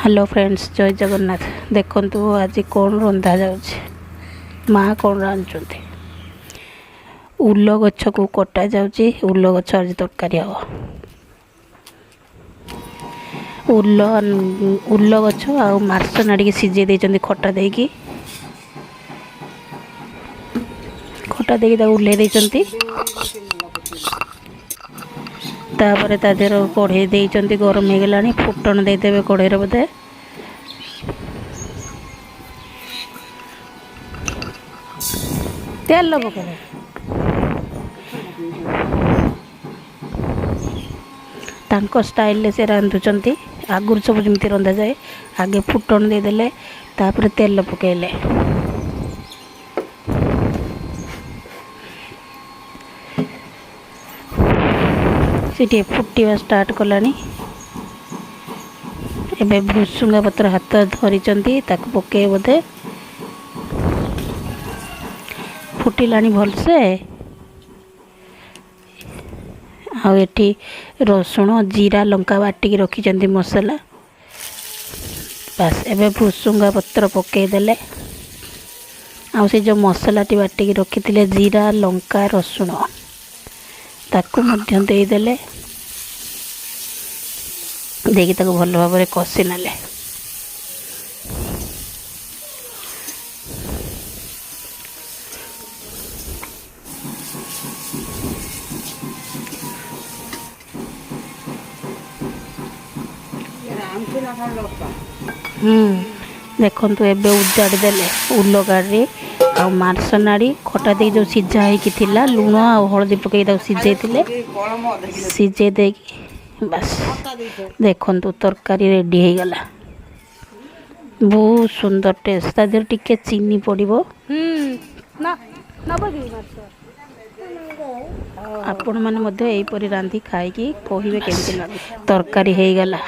Hello friends, ଜୟ ଜଗନ୍ନାଥ। ଦେଖନ୍ତୁ, ଆଜି କ'ଣ ରନ୍ଧାଯାଉଛି, ମା କ'ଣ ରାନ୍ଧୁଛନ୍ତି। ଉଲ ଗଛକୁ କଟା ଯାଉଛି। ଉଲ ଗଛ ଆଜି ତରକାରୀ ହେବ। ଉଲ ଉଲ ଗଛ ଆଉ ମାଂସ ନାଡ଼ିକି ସିଝେଇ ଦେଇଛନ୍ତି ଖଟା ଦେଇକି। ଖଟା ଦେଇକି ତାକୁ ଓହ୍ଲେଇ ଦେଇଛନ୍ତି। ତାପରେ ତା ଦେହରେ କଢ଼େଇ ଦେଇଛନ୍ତି, ଗରମ ହେଇଗଲାଣି। ଫୁଟଣ ଦେଇଦେବେ କଢ଼େଇରେ ବୋଧେ। ତେଲ ପକେଇବେ। ତାଙ୍କ ଷ୍ଟାଇଲରେ ସେ ରାନ୍ଧୁଛନ୍ତି, ଆଗରୁ ସବୁ ଯେମିତି ରନ୍ଧାଯାଏ। ଆଗେ ଫୁଟଣ ଦେଇଦେଲେ, ତାପରେ ତେଲ ପକେଇଲେ। ସେ ଟିକେ ଫୁଟିବା ଷ୍ଟାର୍ଟ କଲାଣି। ଏବେ ଭୃସୁଙ୍ଗା ପତ୍ର ହାତ ଧରିଛନ୍ତି, ତାକୁ ପକେଇବେ ବୋଧେ। ଫୁଟିଲାଣି ଭଲସେ। ଆଉ ଏଠି ରସୁଣ, ଜିରା, ଲଙ୍କା ବାଟିକି ରଖିଛନ୍ତି ମସଲା। ବାସ୍, ଏବେ ଭୃସୁଙ୍ଗା ପତ୍ର ପକେଇଦେଲେ। ଆଉ ସେ ଯେଉଁ ମସଲାଟି ବାଟିକି ରଖିଥିଲେ, ଜିରା, ଲଙ୍କା, ରସୁଣ, ତାକୁ ମଧ୍ୟ ଦେଇଦେଲେ। ଦେଇକି ତାକୁ ଭଲ ଭାବରେ କଷି ନେଲେ। ଦେଖନ୍ତୁ, ଏବେ ଉଜାଡ଼ି ଦେଲେ ଉଲ ଗାଡ଼ି ଆଉ ମାଂସ ନାଡ଼ି ଖଟା ଦେଇକି ଯେଉଁ ସିଝା ହେଇକି ଥିଲା। ଲୁଣ ଆଉ ହଳଦୀ ପକେଇକି ତାକୁ ସିଝେଇଥିଲେ। ସିଝେଇ ଦେଇକି ବାସ୍, ଦେଖନ୍ତୁ, ତରକାରୀ ରେଡ଼ି ହେଇଗଲା। ବହୁତ ସୁନ୍ଦର ଟେଷ୍ଟ। ତା ଦେହରେ ଟିକେ ଚିନି ପଡ଼ିବ। ନବ କି ମାଛ? ଆପଣମାନେ ମଧ୍ୟ ଏହିପରି ରାନ୍ଧି ଖାଇକି କହିବେ କେମିତି ଲାଗୁଛି। ତରକାରୀ ହେଇଗଲା।